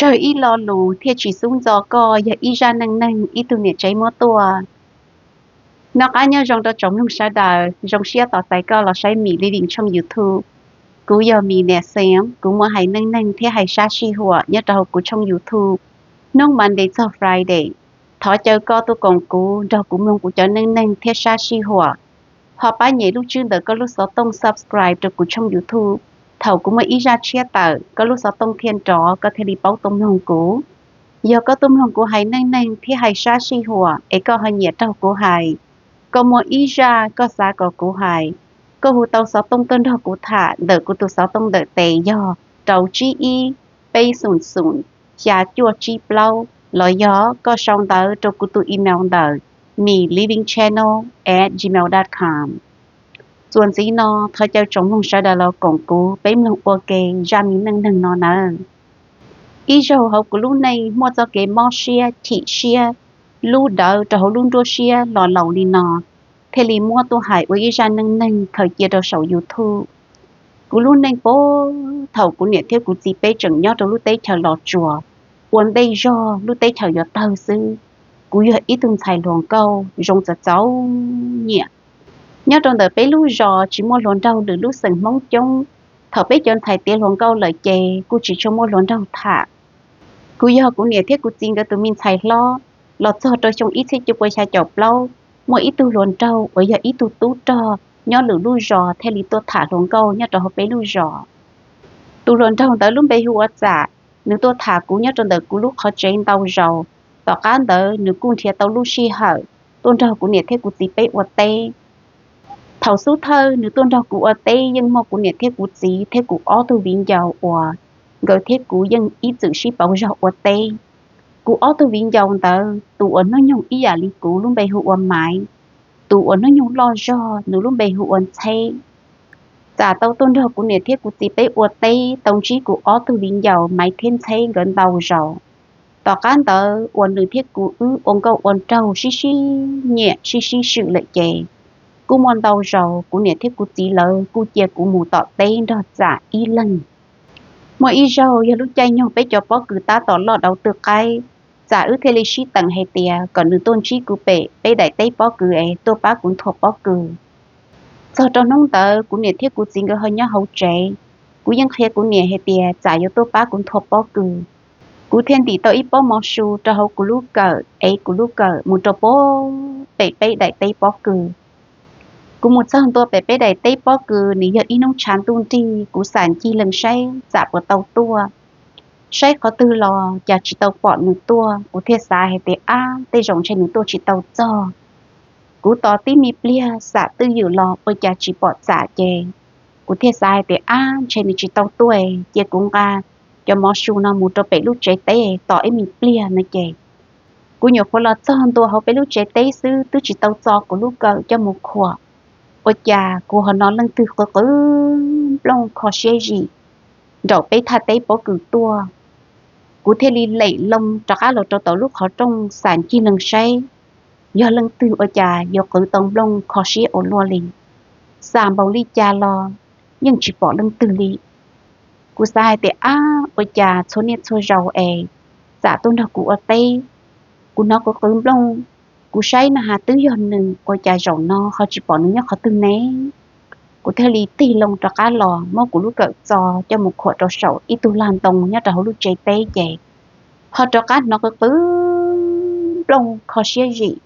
Kawg ib lo lus thiaj tsis xub ntxo koj yog ib zaj neej neeg ib tug niam tsev muab tuaj. Noj qab nyob zoo rau tsoom mloog sawv daws, zoo siab tos txais koj los saib Mim Living tshooj YouTube. Kuv yog Mim niam Xeev, kuv muaj hais neej neeg thiab hais sab sij huam nyob rau hauv kuv tshooj YouTube hnub Monday txog Friday. Thov caw koj tuaj koom kuv nrog kuv mloog kuv cov neej neeg thiab sab sij huam. Ho pab nyem lub tswb ntawm koj lub xov tooj subscribe rau kuv tshooj YouTube. Thaum kuv muaj ib zaj tshiab tawm, koj lub xov tooj thiaj nrov, koj thiaj li paub tuaj mloog kuv. Yog koj tuaj mloog kuv hais neej neeg thiab hais sab sij huam es koj ho nyiam raug kuv hais, koj muaj ib zaj koj xav kom kuv hais, koj hu tau xov tooj tuaj nrog kuv tham ntawm kuv tus xov tooj ntawm tes yog rau tsib ib peb xoom xoom xya cuaj tsib plaub, los yog koj sau ntawv rau kuv tus email ntawm mimlivingchannel at gmail dot com. Txuas ntxiv no, thov caw tsoom mloog sawv daws los koom kuv peb mloog ua ke zaj me neej neeg no nawb. Ib zaug hauv kuv lub neej muaj txoj kev mob siab chim siab, lub dawv rau hauv lub nruab siab los laus li no, thiaj li muab tuaj hais ua ib zaj neej neeg khaws cia rau saum YouTube. Kuv lub neej puag thaum kuv niam thiab kuv txiv peb tseem nyob rau lub teb chaws Los Tsuas, ua ntej zog lub teb chaws yuav tawg xwb, kuv yog ib tug ntxhais hluas nkauj zoo txaus txaus nyiam. Nyob rau ntawm peb lub zos tsis muaj hluas nraug lwm lub xeem Hmoob coob, thaum peb cov ntxhais tiav hluas nkauj lawm ces kuj tsis tshua muaj hluas nraug tham. Kuv yog kuv niam thiab kuv txiv nkawd tus me ntxhais hlob. Los txog rau xyoo ib txhiab cuaj pua xya caum plaub, muaj ib tug hluas nraug uas yog ib tug tub rog nyob lwm lub zos thiaj li tuaj tham hluas nkauj nyob rau hauv peb lub zos. Tus hluas nraug ntawd lub npe hu ua Txam, nws tuaj tham kuv nyob rau ntawm kuv lub qhov tsev ntau zaus. Tom qab ntawd nws kuj nrhiav tau lub sij hawm tuaj nrog kuv niam thiab kuv txiv peb ua teb. Thaum xub thawj nws tuaj nrog kuv ua teb yeej muaj kuv niam thiab kuv txiv thiab kuv ob tug viv ncaus uas nkawd thiab kuv yeej ib txwm sib pauv zog ua teb. Kuv ob tug viv ncaus ntawd, tus uas hnub nyoog ib yam li kuv lub npe hu ua Maiv, tus uas hnub nyoog loj zog nws lub npe hu ua Ntxheb. Txam tau tuaj nrog kuv niam thiab kuv txiv peb ua teb tau ntsib kuv ob tug viv ncaus Maiv thiab Ntxheb nkawd ntau zaus. Tom qab ntawd uas nws thiab kuv wb ua nkauj ua nraug sib sib nyiam sib sib swm lawm ces, kuj muaj ntau zaus kuv niam thiab kuv txiv lawv kuj cia kuv mus tom teb nrog Txam ib leeg. Muaj ib zaug yog lub caij nyoog peb cov pob kws tab tom loj dauv twg qaib, Txam wb thiaj li sib teem hais tias kom nws tuaj ntsib kuv pem peb daim teb pob kws es tuaj pab kuv nthuav pob kws. Txog rau hnub ntawd kuv niam thiab kuv txiv nkawd ho nyob hauv tsev. Kuv yeej qhia kuv niam hais tias Txam yuav tuaj pab kuv nthuav pob kws. Kuv thiaj ntim tau ib pob mov su rau hauv kuv lub kawm es kuv lub kawm mus rau puag pem peb daim teb pob kws. Kuv mus txog ntua pem peb daim teb pob kws, nws yog ib hnub tshav ntuj nrig, kuv xam ncig lees saib Txam puas tau tuaj. Saib qhov twg los cas tsis tau pom nws tuaj, kuv thiaj xav hais tias ab, tej zaum ntshe nws tuaj tsis tau txog. Kuv tos tib me pliag xam twj ywm los ua cas tsis pom Txam ces, kuv thiaj xav hais tias ab, ntshe nws tsis tau tuaj, cia kuv nqa cov mov su no mus rau pem lub tsev teb tos ib me pliag no ces, kuv nyuam qhuav los txog ntua hauv peb lub tsev teb xwb twb tsis tau txo kuv lub kawm coj mus khuam, ua cas kuv ho hnov leej twg qw qw nplooj kho siab zim nraum peb thaj teb pob kws tuaj. Kuv thiaj li lem loo rov qab los rau tom lub qhov rooj xam ncig lees saib yog leej twg ua cas yuav qw tau nplooj kho siab ua luaj li. Xam npaum li cas los yeej tsis pom leej twg li. Kuv xav hais tias ab, ua cas txhua niaj txhua zaus es Txam tuaj nrog kuv ua teb, kuv hnov qw qw nplooj, kuv saib na has twb yog nws, ua cas zaum no ho tsis pom nws nyob qhov twg ne. Kuv thiaj li tig loo rov qab los muab kuv lub kawm txo coj mus khuam rau saum ib tug lag ntoo nyob rau hauv lub tsev teb ces, ho rov qab hnov qw qw nplooj kho siab zim.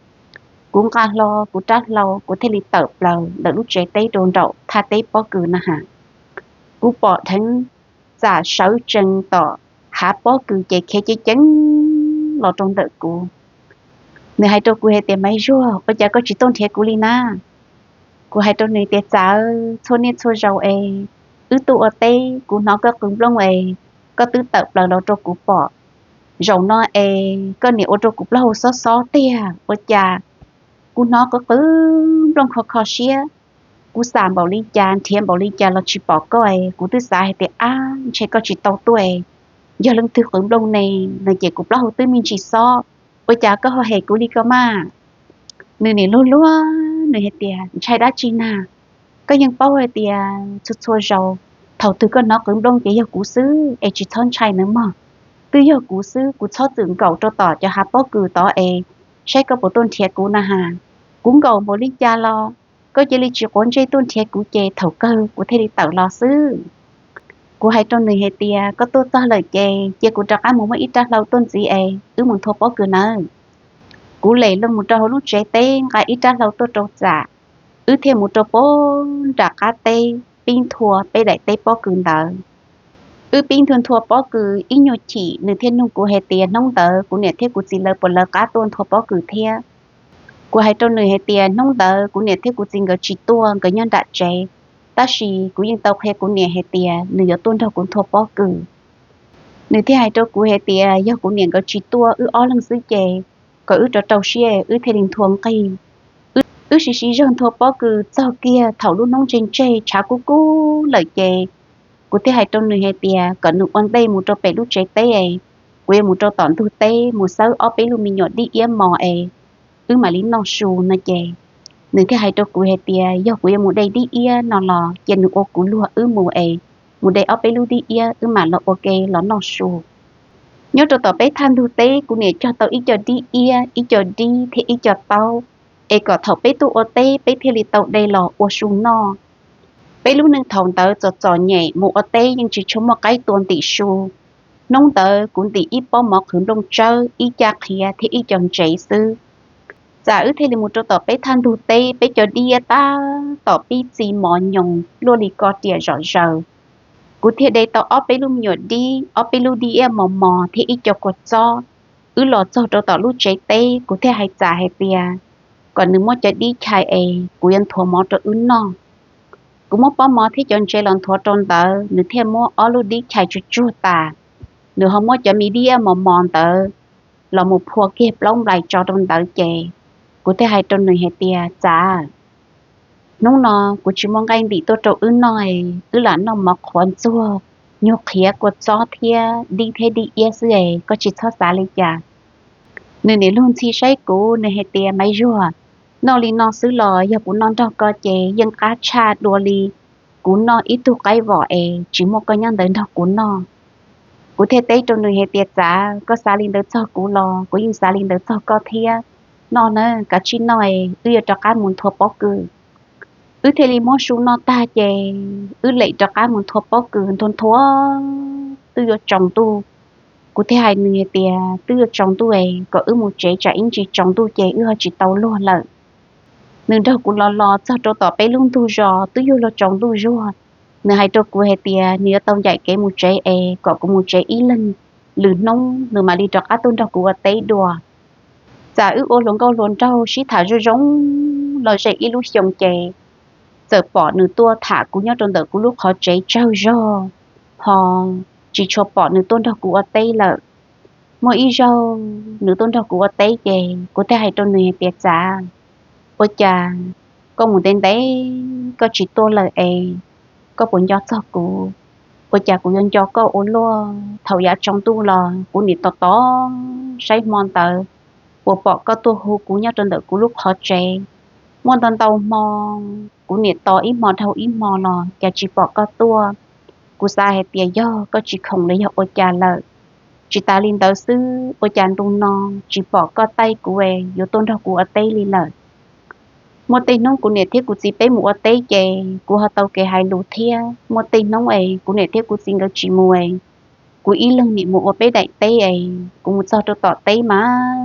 Kuv nqa hlo kuv rab hlau, kuv thiaj li tawm plaws ntawm lub tsev teb rau nraum thaj teb pob kws na has. Kuv pom dheev Txam sawv tsees tom hav pob kws ces khiav ceev ceev los rau ntawm kuv. Nws hais rau kuv hais tias, Maiv Zuag, ua cas koj tsis tuaj nrhiav kuv li na? Kuv hais rau nws tias, Txawm txhua niaj txhua zaus es wb tuaj ua teb, kuv hnov koj qw nplooj es koj twb tawm plaws los rau kuv pom. Zaum no es koj niam ua rau kuv plaub hau xob xob tiag, ua cas kuv hnov qw qw nplooj kho kho siab. Kuv xam npaum li cas, nrhiav npaum li cas los tsis pom koj es kuv twb xav hais tias ab, ntshe koj tsis tau tuaj es yog leej twg qw nplooj ne, no ces kuv plaub hau twb me ntsis xob. Ua cas koj ho hem kuv li ko mas? Nws nim luag luag, nws hais tias, Ntshai dab tsi na? Koj yeej paub hais tias txhua txhua zaus thaum twg koj hnov qw nplooj ces yog kuv xwb es tsis txhob ntshai nawb mog. twb yog kuv xwb, kuv txhob txwm nkaum rau tom cov hav pob kws tod es saib koj puas tuaj nrhiav kuv na has. Kuv nkaum npaum li cas los koj cia li tsis quav ntsej tuaj nrhiav kuv ces thaum kawg kuv thiaj li tawm los xwb. Kuv hais rau nws hais tias koj tuaj txog lawm ces cia kuv rov qab mus muab ib rab hlau tuaj ntxiv es wb mus nthua pob kws nawb. Kuv lem los mus rau hauv lub tsev teb nqa ib rab hlau tuaj rau Txam, wb thiaj mus rau puag nram qab teb pib nthua peb daim teb pob kws ntawd. Wb pib nthua nthua pob kws ib nyuag chim nws thiaj nug kuv hais tias hnub ntawd kuv niam thiab kuv txiv lawv puas lawv qab tuaj nthua pob kws thiab. Kuv hais rau nws hais tias hnub ntawd kuv niam thiab kuv txiv nkawd tsis tuaj, nkawd nyob nram tsev, tab sis kuv yeej tau qhia kuv niam hais tias nws yuav tuaj nrog kuv nthua pob kws. Nws thiaj hais rau kuv hais tias yog kuv niam nkawd tsis tuaj wb ob leeg xwb ces kom wb rau rau siab wb thiaj li nthua nqig. Wb siv siv zog nthua pob kws txog kiag thaum lub hnub ntseg ntseg tshav kub kub lawm ces kuv thiaj hais rau nws hais tias kom nws ua ntej mus rau pem lub tsev teb es kuv yuav mus rau tom ntug teb mus xawb ob peb lub me nyuam dib iab mos es wb mam li noj su no ces nws thiaj hais rau kuv hais tias yog kuv yuav mus de dib iab no los cia nws ua kuv luag wb mus es mus de ob peb lub dib iab wb mam los ua ke los noj su. Nyob rau tom peb thaj ntug teb kuv niam cog tau ib co dib iab, ib co dib thiab ib co taub, es kom thaum peb tuaj ua teb peb thiaj li tau de los ua su noj. Peb lub neej thaum ntawd txom txom nyem, mus ua teb yeej tsis tshua muaj qaib tua ntim su. Hnub ntawd kuv ntim ib pob mov qhwv nplooj tsawb, ib caj qhiav thiab ib co ntsev xwb. Txawm wb thiaj li mus rau tom peb thaj ntug teb, peb co dib iab tab tom pib txi mos nyoos luaj li ko riam zom zaws. Kuv thiaj de tau ob peb lub me nyuam dib, ob peb lub dib iab mos mos thiab ib co kua txob. Wb los txog rau tom lub tsev teb, kuv thiaj hais Txam hais tias kom nws muab cov dib chais es kuv yuav nthuav mov rau wb noj. Kuv muab pob mov thiab cov ntsev los nthuav rau ntawd, nws thiaj muab ob lub dib chais tsuag tsuag tas, nws ho muab cov me dib iab mos mos ntawd los mus phua kiag plaub nplais tso rau ntawd ces kuv thiaj hais rau nws hais tias Txam, hnub no kuv tsis muaj nqaij ntim tuaj rau wb noj es wb lam noj mov qhuav ntxuag, nyuag qhiav kua txob thiab dib thiab dib iab xwb es koj tsis txhob xav li cas. Nws niam lug ntxhi saib kuv, nws hais tias Maiv Zuag, noj li no xwb los yog kuv noj nrog koj ces yeej qab tshaj dua li kuv noj ib tug qaib vom es tsis muaj koj nyob ntawd nrog kuv noj. Kuv thiaj teb rau nws hais tias Txav, koj xav li ntawd txog kuv los kuv yeej xav li ntawd txog koj thiab. Noj na, kav tsij noj es wb yuav rov qab mus nthua pob kws. Wb thiaj li muab su noj tag ces wb lem rov qab mus nthua pob kws, nthua nthua twb yuav tsaus ntuj. Kuv thiaj hais nws hais tias twb yuav tsaus ntuj es kom wb mus tsev tsam ib ntsis tsaus ntuj ces wb ho tsis tau luag lawm. Nws nrog kuv los los txog rau tom peb lub ntug zos twb yuav luag tsaus ntuj zuag. Nws hais rau kuv hais tias nws yuav tau ncaim kev mus tsev es kom kuv mus tsev ib leeg, lwm hnub nws mam li rov qab tuaj nrog kuv ua teb dua. Txawm wb ua hluas nkauj hluas nraug sib tham zoo zoo los ze ib lub xyoo ces txawm pom nws tuaj tham kuv nyob rau ntawm kuv lub qhov tsev tsawg zog, ho tsis tshua pom nws tuaj nrog kuv ua teb lawm. Muaj ib zaug nws tuaj nrog kuv ua teb ces kuv thiaj hais rau nws hais tias Txav, ua cas koj mus ntev ntev koj tsis tuaj lawm es koj puas nco txog kuv? Ua cas kuv yuav nco koj ua luaj? Thaum yav tsaus ntuj los kuv niam tos tos saib hmo ntawd puas pom koj tuaj hu kuv nyob rau ntawm kuv lub qhov tsev. Muaj ntau ntau hmo kuv niam tos ib hmo dhau ib hmo los cas tsis pom koj tuaj. Kuv xav hais tias yog koj tsis khoom los yog ua cas lawm. Tsis tas li ntawd xwb, ua cas ntu no tsis pom koj taij kuv es yuav tuaj nrog kuv ua teb li lawm? Muaj tej hnub kuv niam thiab kuv txiv peb mus ua teb ces kuv ho tau kev hais lus thiab. Muaj tej hnub es kuv niam thiab kuv txiv nkawd tsis mus es kuv ib leeg niam mus ua peb daim teb es kuv mus txog rau tom teb mas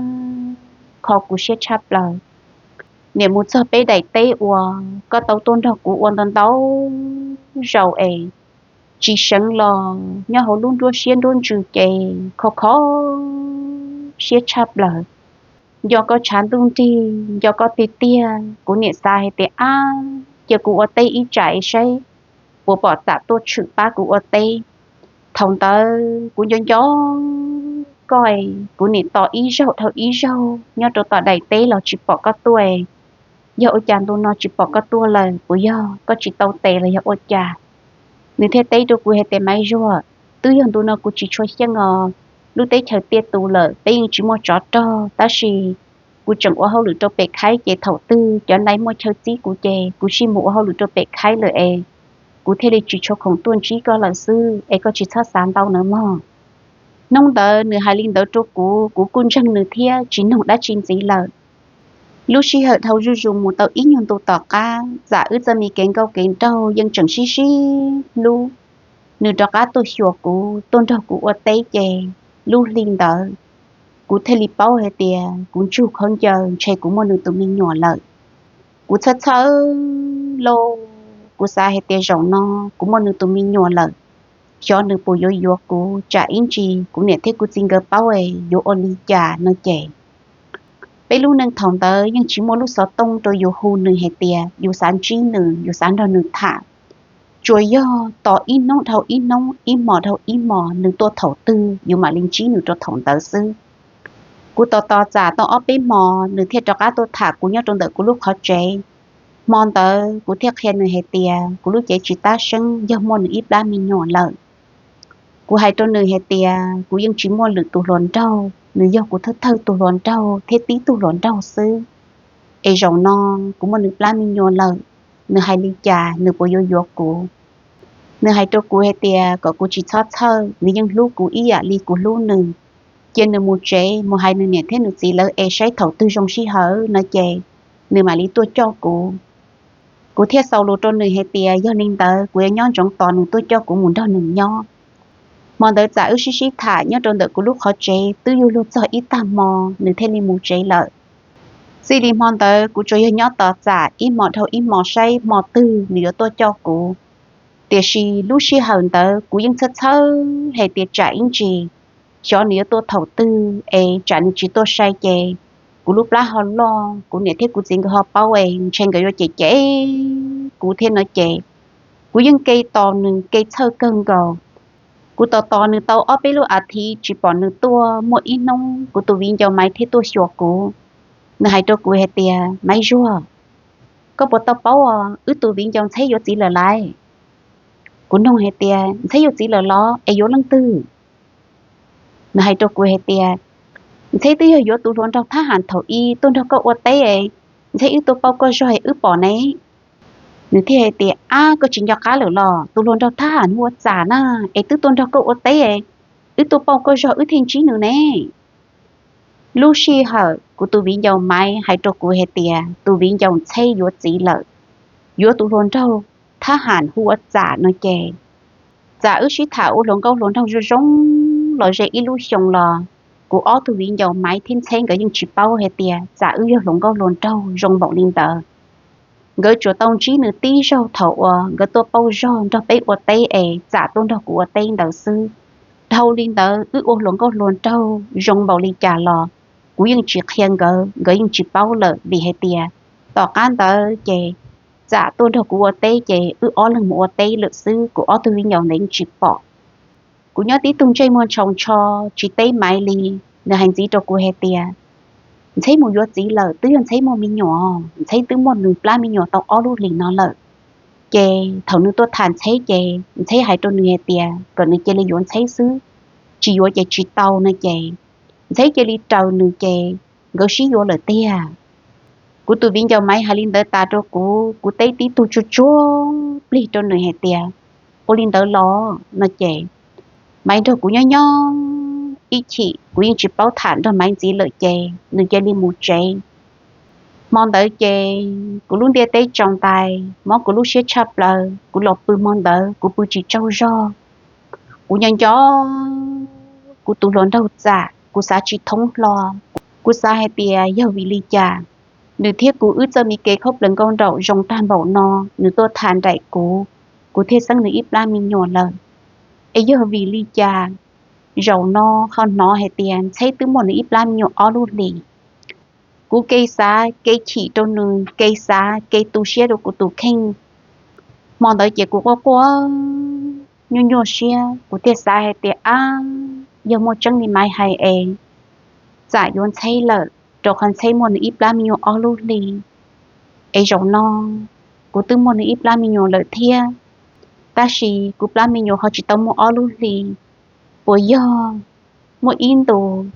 kho kuv siab tshaj plaws. Niam mus txog peb daim teb uas koj tau tuaj nrog kuv ua ntau ntau zaus es tsis seev los nyob hauv lub nruab siab nruab ntsws ces kho kho siab tshaj plaws. Nco koj tshav ntuj nrig, nco koj tiag tiag. Kuv niam xav hais tias ab, cia kuv ua teb ib tsam es saib puas pom Txam tuaj tshwm pab kuv ua teb. Thaum ntawd kuv nco nco koj es kuv niam tos ib zaug dhau ib zaug nyob rau tom daim teb los tsis pom koj tuaj es yog ua cas ntu no tsis pom koj tuaj lawm? Puas yog koj tsis tau tes los yog ua cas? Nws thiaj teb rau kuv hais tias Maiv Zuag, twb yog ntu no kuv tsis tshua xyeej os. Lub teb chaws tiaj tus lawm peb yeej tsis muaj tsov rog, tab sis kuv tseem ua hauj lwm rau pem khaib ces thaum twg cov nais muaj chaw txib kuv ces kuv sij mus ua hauj lwm rau pem khaib lawm es kuv thiaj li tsis tshua khoom tuaj ntsib koj lawm xwb es koj tsis txhob xav ntau nawb mog. Hnub ntawd nws hais li ntawd rau kuv, kuv kuj ntseeg nws thiab tsis nug dab tsi ntxiv lawm. Lub sij hawm dhau zuj zus mus tau ib nyuag ntu tom qab, txawm wb txoj me kev nkauj kev nraug yeej tseem sib sib hlub, nws rov qab tuaj xyuas kuv, tuaj nrog kuv ua teb ces lub hli ntawd kuv thiaj li paub hais tias kuv ntsug khaub ncaws ntshe kuv muaj nws tus me nyuam lawm. Kuv txhawj txhawj lauj, kuv xav hais tias zaum no kuv muaj nws tus me nyuam lawm, xyov nws puas yuav yuav kuv, tsam ib ntsis kuv niam thiab kuv txiv nkawd paub es yuav ua li cas no ces. Peb lub neej thaum ntawd yeej tsis muaj lub xov tooj rau yus hu nws hais tias yus xav ntsib nws, yus xav nrog nws tham. Tsuas yog tos ib hnub dhau ib hnub, ib hmos dhau ib hmos, nws tuaj thaum twg yus mam li ntsib nws rau thaum ntawd xwb. Kuv tos tos txawm tau ob peb hmos nws thiaj rov qab tuaj tham kuv nyob rau ntawm kuv lub qhov tsev. Hmo ntawd kuv thiaj qhia nws hais tias kuv lub cev tsis tab seeb, yog muaj nws ib plab me nyuam lawm. Kuv hais rau nws hais tias kuv yeej tsis muaj lwm tus hluas nraug, nws yog kuv thawj thawj tus hluas nraug thiab tib tug hluas nraug xwb. Es zaum no kuv muaj nws plab me nyuam lawm, nws hais li cas, nws puas yuav yuav kuv? Nws hais rau kuv hais tias kom kuv tsis txhob txhawj, nws yeej hlub kuv ib yam li kuv hlub nws. Cia nws mus tsev mus hais nws niam thiab nws txiv lawv es saib thaum twg zoo sij hawm no ces nws mam li tuaj coj kuv. Kuv thiaj xaus lus rau nws hais tias yog li ntawd kuv yuav nyob ntsoov tos nws tuaj coj kuv mus nrog nws nyob. Hmo ntawd txawm wb sib sib tham nyob rau ntawm kuv lub qhov tsev, twb yuav luag txog ib tag hmo nws thiaj li mus tsev lawm. Txij li hmo ntawd kuv tsuas yog nyob tos txawm ib hmos dhau ib hmos saib hmo twg nws yuav tuaj coj kuv. Tiam sis lub sij hawm ntawd kuv yeej txhawj txhawj hais tias tsam ib ntsis, xyov nws yuav tuaj thaum twg es tsam nws tsis tuaj sai ces kuv lub plab ho loj, kuv niam thiab kuv txiv nkawd ho paub es ntshe nkawd yuav cem cem kuv thiab no ces kuv yeej ke tos nws ke txhawj kawg nkaus. Kuv tos tos nws tau ob peb lub as thiv tsis pom nws tuaj, muaj ib hnub kuv tus viv ncaus Maiv thiaj tuaj xyuas kuv. Nws hais rau kuv hais tias, Maiv Zuag, koj puas tau paub os, wb tus viv ncaus Ntxheb yuav txiv lawm lauj. Kuv nug hais tias, Ntxheb yuav txiv lawm los es yuav leej twg? Nws hais rau kuv hais tias, Ntxheb twb yog yuav tus hluas nraug thab ham thaum i tuaj nrog koj ua teb es Ntxheb wb tuaj pauj koj zog es wb pom ne. Nws thiaj hais tias, Ab, koj tsis nco qab lawm los? Tus hluas nraug thab ham hu ua Txam na, es twb tuaj nrog koj ua teb es wb tuaj pauj koj zog wb thiaj ntsib nws ne. Lub sij hawm kuv tus viv ncaus Maiv hais rau kuv hais tias tus viv ncaus Ntxheb yuav txiv lawm, yuav tus hluas nraug thab ham hu ua Txam no ces, txawm wb sib tham ua hluas nkauj hluas nraug zoo zoo los ze ib lub xyoo los kuv ob tug viv ncaus Maiv thiab Ntxheb nkawd yeej tsis paub hais tias txawm wb yog hluas nkauj hluas nraug zoo npaum li ntawd. Nkawd tsuas tau ntsib nws tib zaug thaum uas nkawd tuaj pauj zog nrog peb ua teb es Txam tuaj nrog kuv ua teb ntawd xwb. Dhau li ntawd wb ua hluas nkauj hluas nraug zoo npaum li cas los kuv yeej tsis qhia nkawd, nkawd yeej tsis paub lawm vim hais tias tom qab ntawd ces Txam tuaj nrog kuv ua teb ces wb ob leeg mus ua teb lawm xwb, kuv ob tug viv ncaus ntawd yeej tsis pom. Kuv nyob tib tug ntsej muag ntshaus ntsho tsis teb Maiv li, nws hais ntxiv rau kuv hais tias, Ntxheb mus yuav txiv lawm, twb yog Ntxheb muaj me nyuam, Ntxheb twb muaj nws plab me nyuam tau ob lub hlis no lawm. Ces thaum nws tuaj tham Ntxheb ces Ntxheb hais rau nws hais tias kom nws cia li yuav Ntxheb xwb, tsis yuav ces tsis tau no ces Ntxheb cia li raws nws ces nkawd sib yuav lawm tiag. Kuv tus viv ncaus Maiv hais li ntawd tas rau kuv, kuv teb tib tug tsuag tsuag plig rau nws hais tias, Ua li ntawd los? No ces Maiv nrog kuv nyob nyob ib chim kuv yeej tsis paub tham nrog Maiv ntxiv lawm ces nws cia li mus tsev. Hmo ntawd ces kuv lub ntiaj teb tsaus ntais, mob kuv lub siab tshaj plaws, kuv los pw hmo ntawd kuv pw tsis tsaug zog. Kuv nco nco kuv tus hluas nraug Txam, kuv xav tsis thoob hlo. Kuv xav hais tias yog vim li cas nws thiab kuv wb txoj me kev khaub plaws nkauj nraum zoo tag npaum no, nws tuaj tham nraim kuv, kuv thiaj xeeb nws ib plab me nyuam lawm. Es yog vim li cas zaum no ho hnov hais tias Ntxheb twb muaj nws ib plab me nyuam ob lub hlis? Kuv ke xav ke chim rau nws, ke xav ke tu siab rau kuv tus kheej. Hmo ntawd ces kuv quaj quaj nyuaj nyuaj siab, kuv thiaj xav hais tias, Ab, yog muaj tseeb li Maiv hais es Txam yuav Ntxheb lawm, rau qhov Ntxheb muaj nws ib plab me nyuam ob lub hlis. Es zaum no kuv twb muaj nws ib plab me nyuam lawm thiab, tab sis kuv plab me nyuam ho tsis tau muaj ob lub hlis. Puas yog muaj ib ntus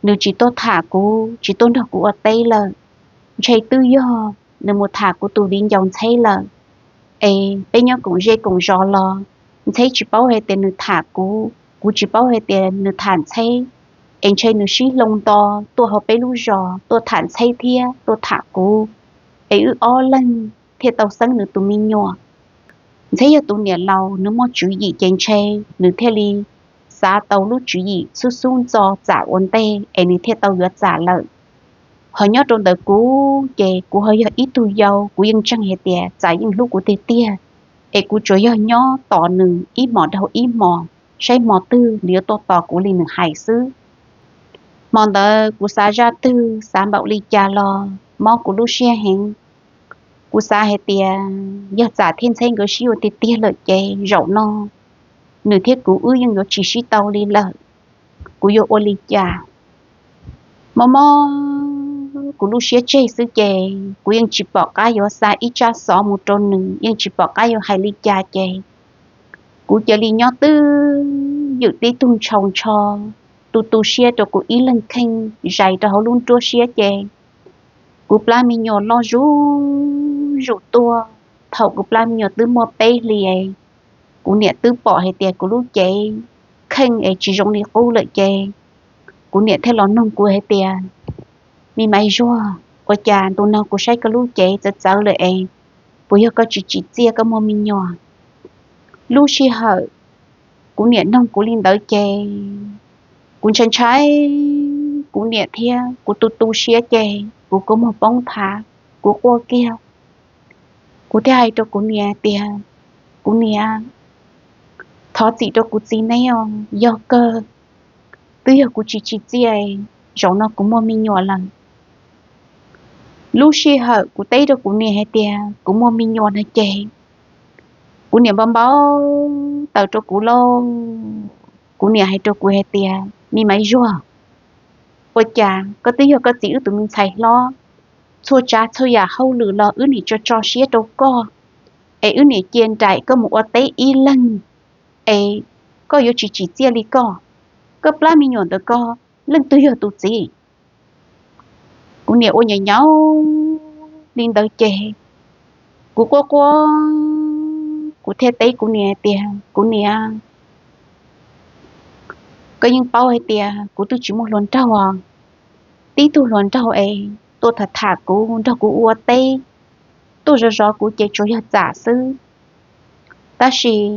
nws tsis tuaj tham kuv, tsis tuaj nrog kuv ua teb lawm? Ntshe twb yog nws mus tham kuv tus viv ncaus Ntxheb lawm. Es peb nyob koom zej koom zos los Ntxheb tsis paub hais tias nws tham kuv, Kuv tsis paub hais tias nws tham ntxheb, es ntshe nws sib hloov nto tuaj hauv peb lub zos tuaj tham ntxheb thiab tuaj tham kuv, es wb ob leeg thiaj tau xeeb nws tus me nyuam. Ntxheb yog tus niam laus, nws muaj tswv yim ces ntshe nws thiaj li xav tau lub tswv yim xub xub ntxo Txam ua ntej es nws thiaj tau yuav Txam lawm. Ho nyob rau ntawm kuv ces kuv ho yog ib tug yau, kuv yeej ntseeg hais tias Txam yeej hlub kuv tiag tiag, es kuv tsuas yog nyob tos nws ib hmos dhau ib hmos, saib hmo twg nws yuav tuaj tos kuv li nws hais xwb. Hmo ntawd kuv xav zaj twg xav npaum li cas los mob kuv lub siab heev. Kuv xav hais tias yog Txam thiab ntxheb nkawd sib ua tiag tiag lawm ces zaum no nws thiab kuv wb yeej yuav tsis sib tau li lawm. Kuv yuav ua li cas? Mob mob kuv lub siab tseg xwb ces kuv yeej tsis pom qab yuav xa ib tsab xov mus rau nws, yeej tsis pom qab yuav hais li cas ces kuv cia li nyob twj ywm tib tug ntshaus ntsho, tu tu siab rau kuv ib leeg kheej zais rau hauv lub nruab siab ces kuv plab me nyuam loj zuj zus tuaj. Thaum kuv plab me nyuam twb muaj peb hlis, kuv niam twb pom hais tias kuv lub cev kheej es tsis zoo li qub lawm ces kuv niam thiaj los nug kuv hais tias, Me Maiv Zuag, ua cas ntu no kuv saib koj lub cev txawv txawv lawm es puas yog koj tsis tsim txiaj koj muaj me nyuam? Lub sij hawm kuv niam nug kuv li ntawd ces kuv ntshai ntshai kuv niam thiab kuv tu tu siab ces kuv kua muag poob thav, kuv quaj kiag. Kuv thiaj hais rau kuv niam tias, Kuv niam, thov txim rau kuv txiv neb os, yog kawg, twb yog kuv tsis tsim txiaj, zaum no kuv muaj me nyuam lawm. Lub sij hawm kuv teb rau kuv niam hais tias kuv muaj me nyuam no ces kuv niam npau npau taws rau kuv lauj. Kuv niam hais rau kuv hais tias, Me Maiv Zuag, ua cas koj twb yog koj txiv wb tus me ntxhais hlob, txhua tsav txhua yam hauj lwm los wb niam tso tso siab rau koj, es wb niam cia nraim koj mus ua teb ib leeg, es koj yuav tsis tsim txiaj li koj, koj plab me nyuam ntawd koj leej twg yog tus txiv? Kuv niam ua nyaum nyaum li ntawd ces kuv quaj quaj, kuv thiaj teb kuv niam tias, Kuv niam, koj yeej paub hais tias kuv twb tsis muaj hluas nraug os. Tib tug hluas nraug es tuaj tham tham kuv, nrog kuv ua teb, tuaj zov zov kuv ces tsuas yog Txam xwb. Tab sis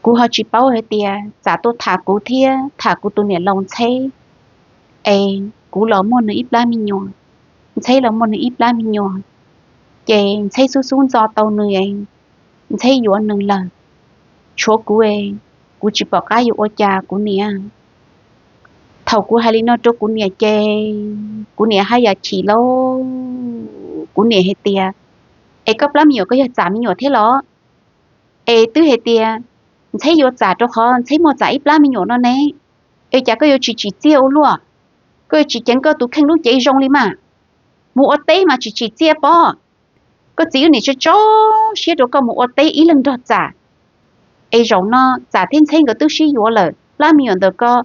kuv ho tsis paub hais tias Txam tuaj tham kuv thiab tham kuv tus niam laus Ntxheb, es kuv los muaj nws ib plab me nyuam, Ntxheb los muaj nws ib plab me nyuam, ces Ntxheb xub xub ntxo tau nws, Ntxheb yuav nws lawm. Tshuav kuv, kuv tsis pom qab yuav ua cas kuv niam. Thaum kuv hais li no rau kuv niam ces kuv niam haj yam chim lauj. Kuv niam hais tias, Es koj plab me nyuam koj yog Txam me nyuam thiab los? Es twb hais tias Ntxheb yuav Txam rau qhov Ntxheb muaj Txam ib plab me nyuam no ne, es cas koj yuav tsis tsim txiaj ua luaj? Koj yuav tsis ceev koj tus kheej lub cev zoo li mas? Mus ua teb mas tsis tsim txiaj pob. Koj txiv wb niam tso tso siab rau koj mus ua teb ib leeg nrog Txam, es zaum no Txam thiab Ntxheb nkawd twb sib yuav lawm, plab me nyuam ntawm koj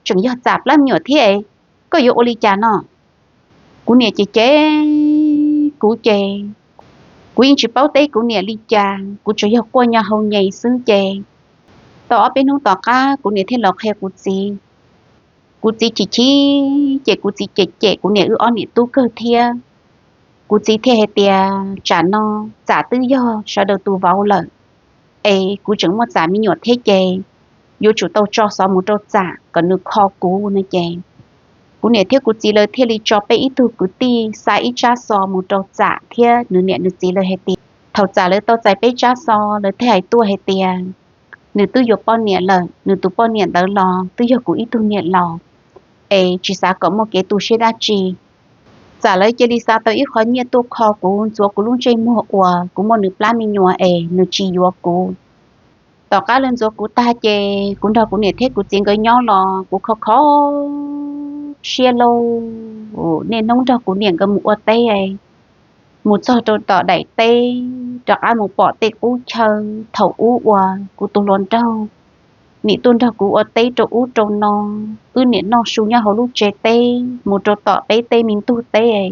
tseem yog Txam plab me nyuam thiab es koj yuav ua li cas no? Kuv niam ces cem kuv ces kuv yeej tsis paub teb kuv niam li cas, kuv tsuas yog quaj nyo hau nyem xwb ces tau ob peb hnub tom qab kuv niam thiaj los qhia kuv txiv. Kuv txiv chim chim ces kuv txiv cem cem kuv niam wb ob niam tub kawg thiab. Kuv txiv thiaj hais tias, Tsam no Txam twb yog sawv daws tus vauv lawm, es kuv tseem muaj Txam me nyuam thiab ces yuav tsum tau tso xov mus rau Txam kom nws kho kuv no ces kuv niam thiab kuv txiv lawv thiaj li tso peb ib tug kwv tij xa ib tsab xov mus rau Txam thiab nws niam nws txiv lawv hais tias, thaum Txam lawv tau txais peb tsab xov lawv thiaj hais tuaj hais tias nws twb yuav poj niam lawm, nws tus poj niam ntawd los twb yog kuv ib tug niam laus, es tsis xav kom muaj kev tu siab dab tsi. Txam lawv cia li xa tau ib qho nyiaj tuaj kho kuv, ntxuav kuv lub ntsej muag uas kuv muaj nws plab me nyuam es nws tsis yuav kuv. Tom qab lawv ntxuav kuv tag ces kuv nrog kuv niam thiab kuv txiv nkawd nyob los kuv kho kho siab lauj. Niaj hnub nrog kuv niam nkawd mus ua teb, mus txog rau tom daim teb, rov qab mus pom tej qub chaw thaum ub uas kuv tus hluas nraug nim tuaj nrog kuv ua teb rau ub rau no. Wb niam noj su nyob hauv lub tsev teb, mus rau tom peb tej me ntug teb,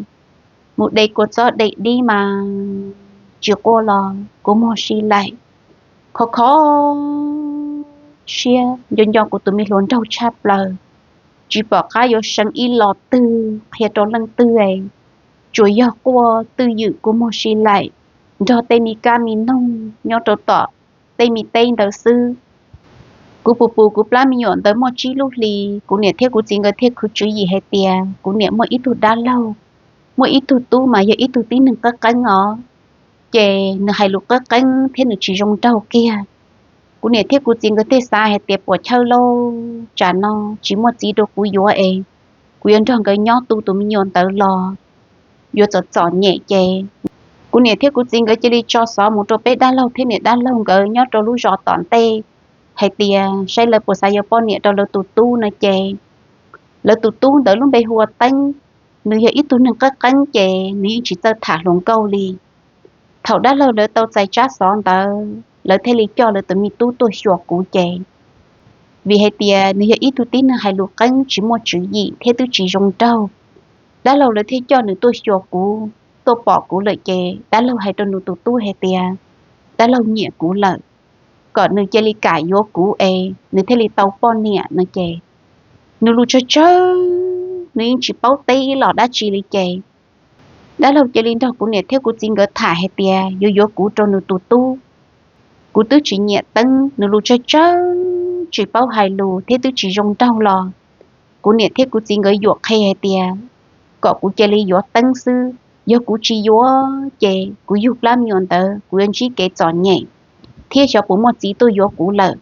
mus de kua txob de dib mas tsis quaj los kuv muag si laim, kho kho siab nco nco kuv tus me hluas nraug tshaj plaws, tsis pom qab yuav seev ib los twg qhia rau leej twg, tsuas yog quaj twj ywm kua muag si laim nrog tej me kab me noog nyob rau tom tej me teb ntawd xwb. Kuv pus pus kuv plab me nyuam ntawd muaj tsib lub hli, kuv niam thiab kuv txiv nkawd thiaj khwv tswv yim hais tias kuv niam muaj ib tug dab laug, muaj ib tug tub mas yog ib tug tib neeg qeeb qeeb os, ces nws hais lus qeeb qeeb thiab nws tsis zoo nraug kiag. Kuv niam thiab kuv txiv nkawd thiaj xav hais tias puas chawj lauj, tsam no tsis muaj txiv rau kuv yuav es kuv yuav nrog nkawd nyob tu tus me nyuam ntawd los yuav txom txom nyem ces kuv niam thiab kuv txiv nkawd cia li tso xov mus rau peb dab laug thiab niam dab laug nkawd nyob rau lub zos tom ntej hais tias saib lawv puas xav yuav poj niam rau lawv tus tub no ces lawv tus tub ntawd lub npe hu ua Teeb, nws yog ib tug neeg qeeb qeeb ces nws yeej tsis txawj tham hluas nkauj li. Thaum dab laug lawv tau txais tsab xov ntawd lawv thiaj li coj lawv tus me tub tuaj xyuas kuv ces vim hais tias nws yog ib tug tib neeg hais lus qeeb tsis muaj tswv yim thiab twb tsis zoo nraug, dab laug lawv thiaj coj nws tuaj xyuas kuv. Tuaj pom kuv lawm ces dab laug hais rau nws tus tub hais tias dab laug nyiam kuv lawm, kom nws cia li kam yuav kuv es nws thiaj li tau poj niam no ces nws lus tsawg tsawg, nws yeej tsis paub teb ib los dab tsi li ces dab laug cia li nrog kuv niam thiab kuv txiv nkawd tham hais tias yuav yuav kuv rau nws tus tub. Kuv twb tsis nyiam Teeb, nws lus tsawg tsawg, tsis paub hais lus thiab twb tsis zoo nraug los kuv niam thiab kuv txiv nkawd yuam qhe hais tias kom kuv cia li yuav Teeb xwb, yog kuv tsis yuav ces kuv yug plab me nyuam ntawd kuv yuav ntsib kev txom nyem thiab xyov puas muaj txiv tuaj yuav kuv lawm.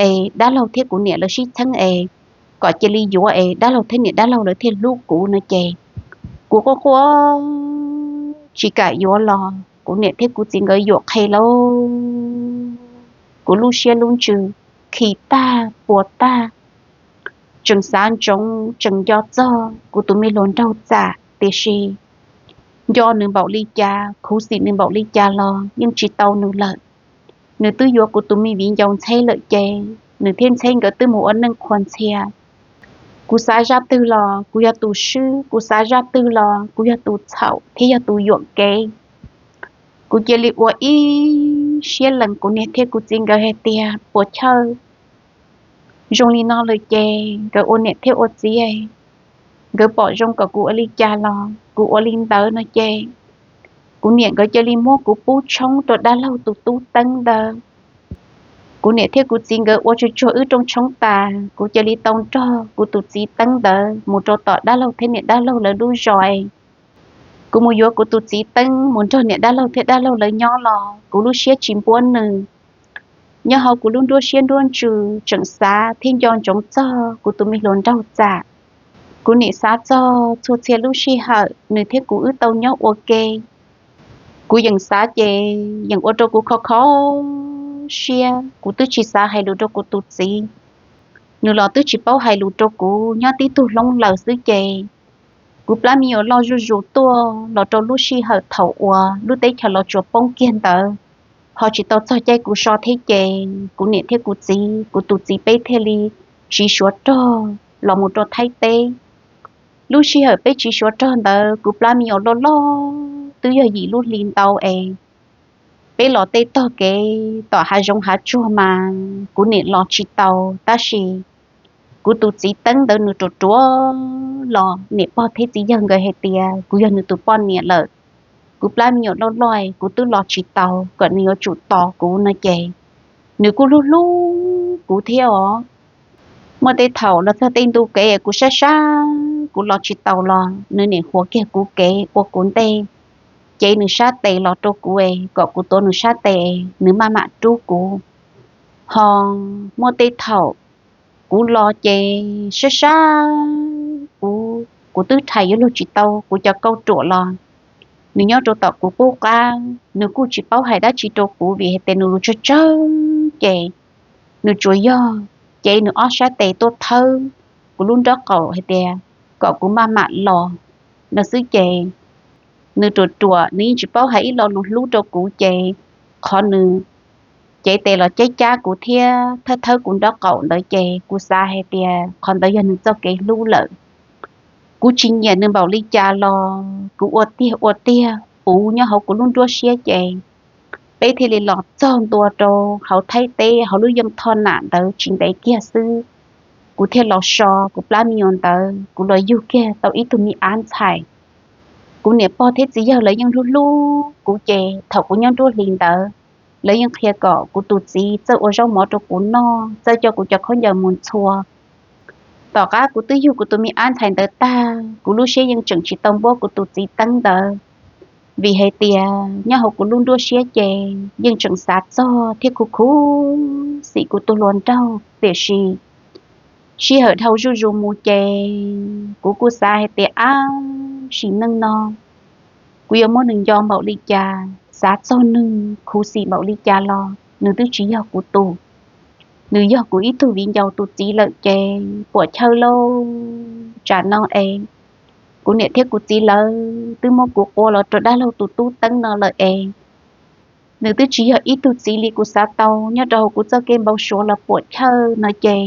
Es dab laug thiab kuv niam lawv sib txheeb es kom cia li yuav es dab laug thiab niam dab laug lawv thiaj hlub kuv no ces kuv quaj quaj tsis kam yuav los kuv niam thiab kuv txiv nkawd yuam qhe lauj. Kuv lub siab lub ntsws khi tag puas tag, tseem xav ntsoov tseem nco txog kuv tus me hluas nraug Txam tiam sis nco nws npaum li cas, khuv xim nws npaum li cas los yeej tsis tau nws lawm. Nws twb yuav kuv tus me viv ncaus Ntxheb lawm ces nws thiab Ntxheb nkawd twb mus ua neej qhuas ntxhias. Kuv xav zaj twg los kuv yog tus swb, kuv xav zaj twg los kuv yog tus txhaum thiab yog tus yuam kev. Kuv cia li ua ib siab lees kuv niam thiab kuv txiv nkawd hais tias puas chawj, zoo li no lawm ces nkawd ua niam thiab ua txiv, nkawd pom zoo kom kuv ua li cas los kuv ua li ntawd no ces kuv niam nkawd cia li muab kuv pub tshoob rau dab laug tus tub Teeb ntawd. Kuv niam thiab kuv txiv nkawd ua tsuag tsuag wb rooj tshoob tas, kuv cia li tau nrog kuv tus txiv Teeb ntawd mus rau tom dab laug thiab niam dab laug lawv lub zos. Kuv mus yuav kuv tus txiv Teeb mus nrog niam dab laug thiab dab laug lawv nyob los kuv lub siab tsis npuab nws. Nyob hauv kuv lub nruab siab nruab ntsws tseem xav thiab nco ntsoov txog kuv tus me hluas nraug Txam. Kuv nim xav txog txhua txhia lub sij hawm nws thiab kuv wb tau nyob ua ke. Kuv yeem xav ces yeem ua rau kuv kho kho siab, kuv twb tsis xav hais lus rau kuv tus txiv. Nws los twb tsis paub hais lus rau kuv, nyob tib tug hloob lawm xwb ces kuv plab me nyuam loj zuj zus tuaj los rau lub sij hawm thaum uas lub teb chaws Los Tsuas poob kiag ntawd, ho tsis tau txog caij kuv so thiab ces kuv niam thiab kuv txiv, kuv tus txiv peb thiaj li tsiv Suav rog los mus rau Thaib teb. Lub sij hawm peb tsiv Suav rog ntawd kuv plab me nyuam loj loj twb yog yim lub hli ntau es peb los tej tog kev tom hav zoov hav tsuag mas kuv nim los tsis tau, tab sis kuv tus txiv Teeb ntawd nws ruam ruam los niam pog thiab txiv yawg nkawd hais tias kuv yog nws tus poj niam lawm. Kuv plab me nyuam loj loj kuv twb los tsis tau, kom nws yuav tsum tos kuv no ces nws kuj hlub hlub kuv thiab os. Muaj tej thaum los txog tej ntu kev kuv sab sab kuv los tsis taus los nws nim huav kiag kuv kev ua kuv ntej, cev nws sab tes los rau kuv es kom kuv tuav nws sab tes, nws maj mam rub kuv. Ho muaj tej thaum kuv los ces sab sab kuv, kuv twb rhais yuav luag tsis tau kuv cov kauj ruam los nws nyob rau tom kuv qub qab, nws kuj tsis paub hais dab tsi rau kuv vim hais tias nws lus tsawg tsawg ces nws tsuas yog cev nws ob sab tes tuaj thawb kuv lub nraub qaum hais tias kom kuv maj mam los no xwb ces nws ruam ruam, nws yeej tsis paub hais ib lo lus hlub rau kuv ces qhov nws cev tes los cab cab kuv thiab thawb thawb kuv nraub qaum ntawd ces kuv xav hais tias qhov ntawd yog nws txoj kev hlub lawm. Kuv tsis nyiam nws npaum li cas los kuv ua tiag ua tiag puv nyob hauv kuv lub nruab siab ces Peb thiaj li los txog ntua rau hauv Thaib teb hauv lub yeej Thoj Nam ntawd tsis ntev kiag xwb, kuv thiaj los so kuv plab me nyuam ntawd, kuv los yug kiag tau ib tug me ab ntxhais. Kuv niam pog thiab txiv yawg lawv yeej hlub hlub kuv ces thaum kuv nyob nruab hlis ntawd, lawv yeej qhia kom kuv tus txiv txawj ua zaub mov rau kuv noj, txawj coj kuv cov khaub ncaws mus ntxhua. Tom qab kuv twb yug kuv tus me ab ntxhais ntawd tag, kuv lub siab yeej tseem tsis tau npuab kuv tus txiv teeb ntawd, vim hais tias nyob hauv kuv lub nruab siab ces yeej tseem xav txog thiab khuv khuv xim kuv tus hluas nraug. Tiam sis sij hawm dhau zuj zus mus ces kuv kuj xav hais tias ab, sim neej no kuv yuav muab nws nco npaum li cas, xav txog nws khuv xim npaum li cas los nws twb tsis yog kuv tus. Nws yog kuv ib tug viv ncaus tus txiv lawm ces puam chawj lauj. Tsam no es kuv niam thiab kuv txiv lawv twb muab kuv qua los rau dab laug tus tub teeb no lawm es nws twb tsis yog ib tug txiv li kuv xav tau. Nyob rau hauv kuv txoj kev npau suav los puam chawj no ces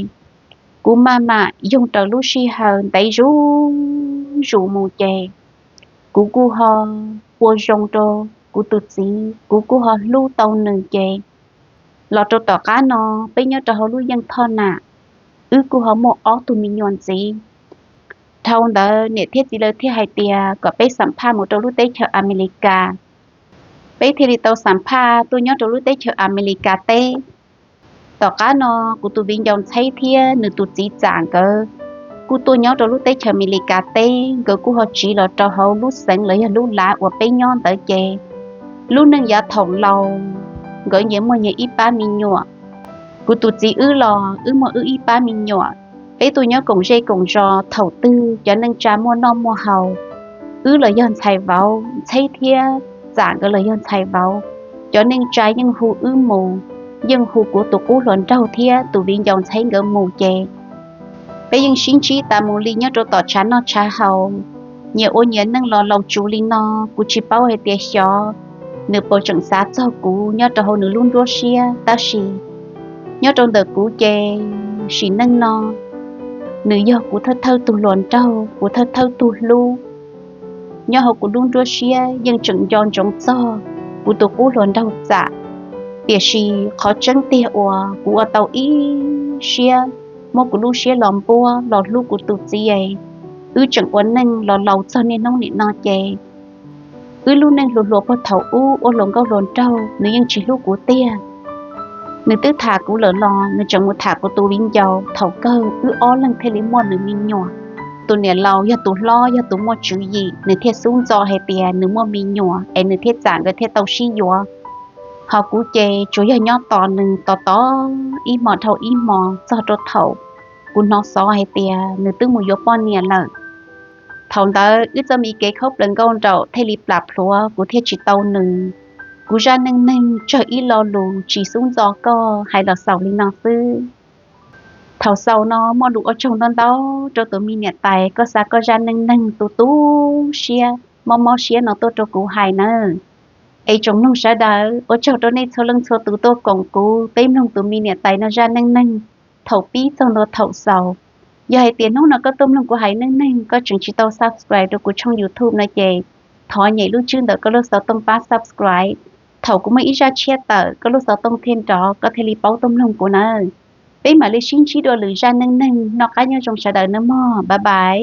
kuv maj mam yoog raws lub sij hawm ntev zuj zus mus ces kuv kuj ho ua zoo rau kuv tus txiv, kuv kuj ho hlub tau nws ces los rau tom qab no peb nyob rau hauv lub yeej Thoj Nam, wb kuj ho muaj ob tug me nyuam ntxiv. Dhau ntawd niam thiab txiv lawv thiaj hais tias kom peb xam phaj mus rau lub teb chaws Amelikas. Peb thiaj li tau xam phaj tuaj nyob rau lub teb chaws Amelikas teb. Tom qab no kuv tus viv ncaus ntxheb thiab nws tus txiv Txam nkawd kuj tuaj nyob rau lub teb chaws Amelikas teb, nkawd kuj ho tsiv los rau hauv lub xeev los yog lub lav uas peb nyob ntawd ces lub neej yav thaum laus nkawd nyias muaj nyias ib pab me nyuam. Kuv tus txiv wb los wb muaj wb ib pab me nyuam. Peb tuaj nyob koom zej koom zos, thaum twg cov neej tsa muaj noj muaj haus, wb los yog ntxhais vauv, ntxheb thiab Txam nkawd los yog ntxhais vauv. Cov neej tsa yeej hu wb mus, yeej hu kuv tus qub hluas nraug thiab tus viv ncaus ntxheb nkawd mus ces peb yeej sib ntsib tas mus li nyob rau tom tshav noj tshav haus, nyias ua nyias neej los laus tsuv li no. Kuv tsis paub hais tias xyov nws puas tseem xav txog kuv nyob rau hauv nws lub nruab siab, tab sis nyob rau ntawm kuv ces sim neej no nws yog kuv thawj thawj tus hluas nraug, kuv thawj thawj tus hlub. Nyob hauv kuv lub nruab siab yeej tseem nco ntsoov txog kuv tus qub hluas nraug Txam. Tiam sis qhov tseeb tiag uas kuv ua tau ib siab muab kuv lub siab los npuab los hlub kuv tus txiv es wb tseem ua neej los laus txog niaj hnub nim no ces wb lub neej hluas hluas puag thaum ub ua hluas nkauj hluas nraug nws yeej tsis hlub kuv tiag. Nws twb tham kuv lawm los nws tseem mus tham kuv tus viv ncaus, thaum kawg wb ob leeg thiaj li muaj nws me nyuam. Tus niam laus yog tus hlob yog tus muaj tswv yim, nws thiaj xub ntxo hais tias nws muaj me nyuam es nws thiab Txam nkawd thiaj tau sib yuav. Ho kuv ces tsuas yog nyob tos nws tos tos ib hmo dhau ib hmo txog rau thaum kuv hnov xov hais tias nws twb mus yuav poj niam lawm. Thaum ntawd wb txoj me kev khaub plaws nkauj nraum thiaj li plam plhuav, kuv thiaj tsis tau nws. Kuv zaj neej neeg tsawg ib lo lus tsis xub ntxo koj hais los xaus li no xwb. Thaum xaus no muaj lus ua tsaug ntau ntau rau tus me niam tais koj xa koj zaj neej neeg tu tu siab mob mob siab no tuaj rau kuv hais nawb. Es tsoom mloog sawv daws, ua tsaug rau nej txhua leej txhua tus tuaj koom kuv peb mloog tus me niam tais no zaj neej neeg thaum pib txog ntua thaum xaus. Yog hais tias hnub no koj tuaj mloog kuv hais neej neeg koj tseem tsis tau subscribe rau kuv tshooj YouTube no ces thov nyem lub tswb ntawm koj lub xov tooj pab subscribe. Thaum kuv muaj ib zaj tshiab tawm koj lub xov tooj thiaj nrov koj thiaj li paub tuaj mloog kuv nawb. Peb mam li sib ntsib dua lwm zaj neej neeg, noj qab nyob zoo sawv daws nawb mog, bye bye.